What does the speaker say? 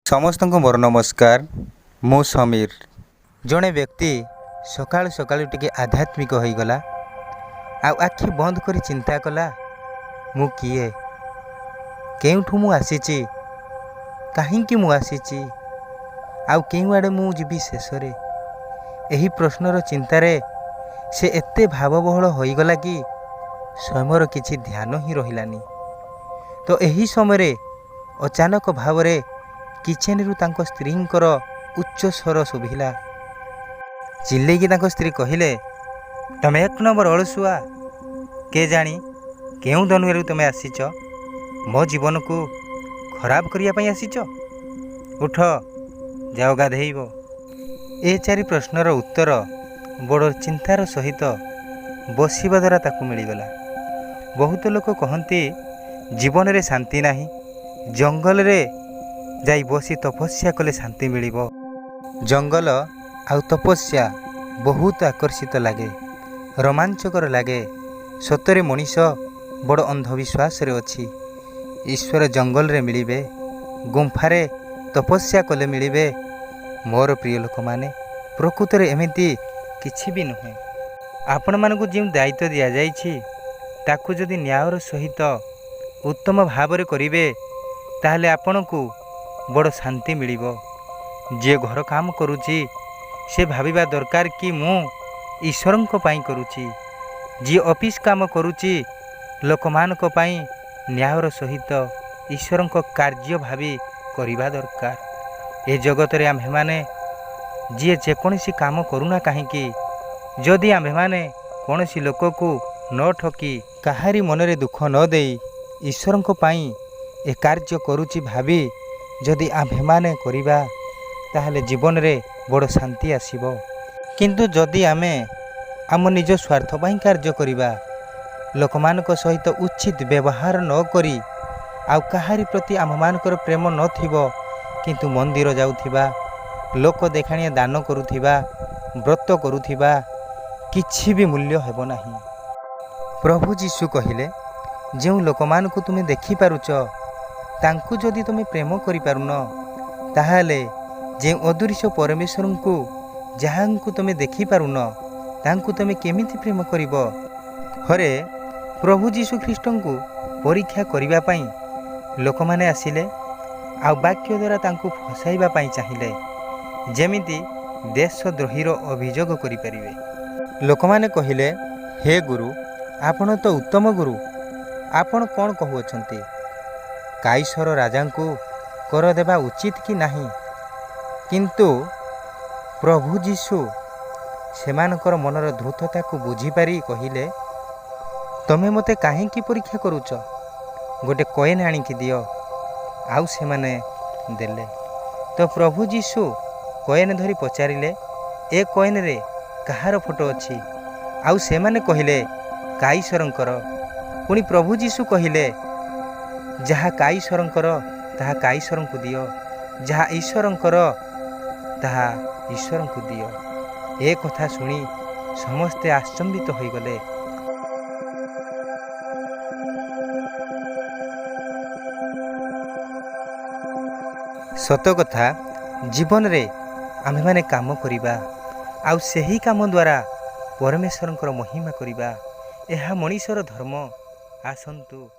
ସମସ୍ତଙ୍କୁ ମୋର ନମସ୍କାର। ମୁଁ ସମୀର। ଜଣେ ବ୍ୟକ୍ତି ସକାଳୁ ସକାଳୁ ଟିକେ ଆଧ୍ୟାତ୍ମିକ ହୋଇଗଲା ଆଉ ଆଖି ବନ୍ଦ କରି ଚିନ୍ତା କଲା, ମୁଁ କିଏ, କେଉଁଠୁ ମୁଁ ଆସିଛି, କାହିଁକି ମୁଁ ଆସିଛି ଆଉ କେଉଁଆଡ଼େ ମୁଁ ଯିବି ଶେଷରେ। ଏହି ପ୍ରଶ୍ନର ଚିନ୍ତାରେ ସେ ଏତେ ଭାବବହୁଳ ହୋଇଗଲା କି ସମୟର କିଛି ଧ୍ୟାନ ହିଁ ରହିଲାନି। ତ ଏହି ସମୟରେ ଅଚାନକ ଭାବରେ କିଚେନରୁ ତାଙ୍କ ସ୍ତ୍ରୀଙ୍କର ଉଚ୍ଚ ସ୍ୱର ଶୁଭିଲା। ଚିଲେଇକି ତାଙ୍କ ସ୍ତ୍ରୀ କହିଲେ, ତମେ ଏକ ନମ୍ବର ଅଳସୁଆ, କେଜାଣି କେଉଁ ଦୁନିଆରୁ ତୁମେ ଆସିଛ, ମୋ ଜୀବନକୁ ଖରାପ କରିବା ପାଇଁ ଆସିଛ, ଉଠ ଯାଅ ଗାଧେଇବ। ଏ ଚାରି ପ୍ରଶ୍ନର ଉତ୍ତର ବଡ଼ ଚିନ୍ତାର ସହିତ ବସିବା ଦ୍ୱାରା ତାକୁ ମିଳିଗଲା। ବହୁତ ଲୋକ କହନ୍ତି ଜୀବନରେ ଶାନ୍ତି ନାହିଁ, ଜଙ୍ଗଲରେ ଯାଇ ବସି ତପସ୍ୟା କଲେ ଶାନ୍ତି ମିଳିବ। ଜଙ୍ଗଲ ଆଉ ତପସ୍ୟା ବହୁତ ଆକର୍ଷିତ ଲାଗେ, ରୋମାଞ୍ଚକର ଲାଗେ। ସତରେ ମଣିଷ ବଡ଼ ଅନ୍ଧବିଶ୍ୱାସରେ ଅଛି। ଈଶ୍ୱର ଜଙ୍ଗଲରେ ମିଳିବେ, ଗୁମ୍ଫାରେ ତପସ୍ୟା କଲେ ମିଳିବେ। ମୋର ପ୍ରିୟ ଲୋକମାନେ, ପ୍ରକୃତରେ ଏମିତି କିଛି ବି ନୁହେଁ। ଆପଣମାନଙ୍କୁ ଯେଉଁ ଦାୟିତ୍ୱ ଦିଆଯାଇଛି ତାକୁ ଯଦି ନ୍ୟାୟର ସହିତ ଉତ୍ତମ ଭାବରେ କରିବେ, ତାହେଲେ ଆପଣଙ୍କୁ ବଡ଼ ଶାନ୍ତି ମିଳିବ। ଯିଏ ଘର କାମ କରୁଛି ସେ ଭାବିବା ଦରକାର କି ମୁଁ ଈଶ୍ୱରଙ୍କ ପାଇଁ କରୁଛି। ଯିଏ ଅଫିସ୍ କାମ କରୁଛି ଲୋକମାନଙ୍କ ପାଇଁ ନ୍ୟାୟର ସହିତ ଈଶ୍ୱରଙ୍କ କାର୍ଯ୍ୟ ଭାବି କରିବା ଦରକାର। ଏ ଜଗତରେ ଆମ୍ଭେମାନେ ଯିଏ ଯେକୌଣସି କାମ କରୁନା କାହିଁକି, ଯଦି ଆମ୍ଭେମାନେ କୌଣସି ଲୋକକୁ ନ ଠକି, କାହାରି ମନରେ ଦୁଃଖ ନ ଦେଇ ଈଶ୍ୱରଙ୍କ ପାଇଁ ଏ କାର୍ଯ୍ୟ କରୁଛି ଭାବି ଯଦି ଆମ୍ଭେମାନେ କରିବା, ତାହେଲେ ଜୀବନରେ ବଡ଼ ଶାନ୍ତି ଆସିବ। କିନ୍ତୁ ଯଦି ଆମେ ଆମ ନିଜ ସ୍ୱାର୍ଥ ପାଇଁ କାର୍ଯ୍ୟ କରିବା, ଲୋକମାନଙ୍କ ସହିତ ଉଚିତ ବ୍ୟବହାର ନ କରି ଆଉ କାହାରି ପ୍ରତି ଆମ୍ଭମାନଙ୍କର ପ୍ରେମ ନଥିବ, କିନ୍ତୁ ମନ୍ଦିର ଯାଉଥିବା, ଲୋକ ଦେଖାଣିଆ ଦାନ କରୁଥିବା, ବ୍ରତ କରୁଥିବା, କିଛି ବି ମୂଲ୍ୟ ହେବ ନାହିଁ। ପ୍ରଭୁ ଯୀଶୁ କହିଲେ, ଯେଉଁ ଲୋକମାନଙ୍କୁ ତୁମେ ଦେଖିପାରୁଛ ତାଙ୍କୁ ଯଦି ତୁମେ ପ୍ରେମ କରିପାରୁନ, ତାହେଲେ ଯେଉଁ ଅଦୃଶ୍ୟ ପରମେଶ୍ୱରଙ୍କୁ ଯାହାଙ୍କୁ ତୁମେ ଦେଖିପାରୁନ, ତାଙ୍କୁ ତୁମେ କେମିତି ପ୍ରେମ କରିବ? ଥରେ ପ୍ରଭୁ ଯୀଶୁ ଖ୍ରୀଷ୍ଟଙ୍କୁ ପରୀକ୍ଷା କରିବା ପାଇଁ ଲୋକମାନେ ଆସିଲେ ଆଉ ବାକ୍ୟ ଦ୍ୱାରା ତାଙ୍କୁ ଫସାଇବା ପାଇଁ ଚାହିଁଲେ, ଯେମିତି ଦେଶଦ୍ରୋହୀର ଅଭିଯୋଗ କରିପାରିବେ। ଲୋକମାନେ କହିଲେ, ହେ ଗୁରୁ, ଆପଣ ତ ଉତ୍ତମ ଗୁରୁ, ଆପଣ କ'ଣ କହୁଅଛନ୍ତି? କାଇସର ରାଜାଙ୍କୁ କର ଦେବା ଉଚିତ କି ନାହିଁ? କିନ୍ତୁ ପ୍ରଭୁ ଯୀଶୁ ସେମାନଙ୍କର ମନର ଧୂର୍ତ୍ତତାକୁ ବୁଝିପାରି କହିଲେ, ତମେ ମୋତେ କାହିଁକି ପରୀକ୍ଷା କରୁଛ? ଗୋଟେ କଏନ୍ ଆଣିକି ଦିଅ। ଆଉ ସେମାନେ ଦେଲେ। ତ ପ୍ରଭୁ ଯୀଶୁ କଏନ୍ ଧରି ପଚାରିଲେ, ଏ କଏନ୍ରେ କାହାର ଫଟୋ ଅଛି? ଆଉ ସେମାନେ କହିଲେ, କାଇସରଙ୍କର। ପୁଣି ପ୍ରଭୁ ଯୀଶୁ କହିଲେ, ଯାହା କାଇସରଙ୍କର ତାହା କାଇସରଙ୍କୁ ଦିଅ, ଯାହା ଈଶ୍ୱରଙ୍କର ତାହା ଈଶ୍ୱରଙ୍କୁ ଦିଅ। ଏ କଥା ଶୁଣି ସମସ୍ତେ ଆଶ୍ଚମ୍ବିତ ହୋଇଗଲେ। ସତ କଥା, ଜୀବନରେ ଆମ୍ଭେମାନେ କାମ କରିବା ଆଉ ସେହି କାମ ଦ୍ୱାରା ପରମେଶ୍ୱରଙ୍କର ମହିମା କରିବା, ଏହା ମଣିଷର ଧର୍ମ। ଆସନ୍ତୁ।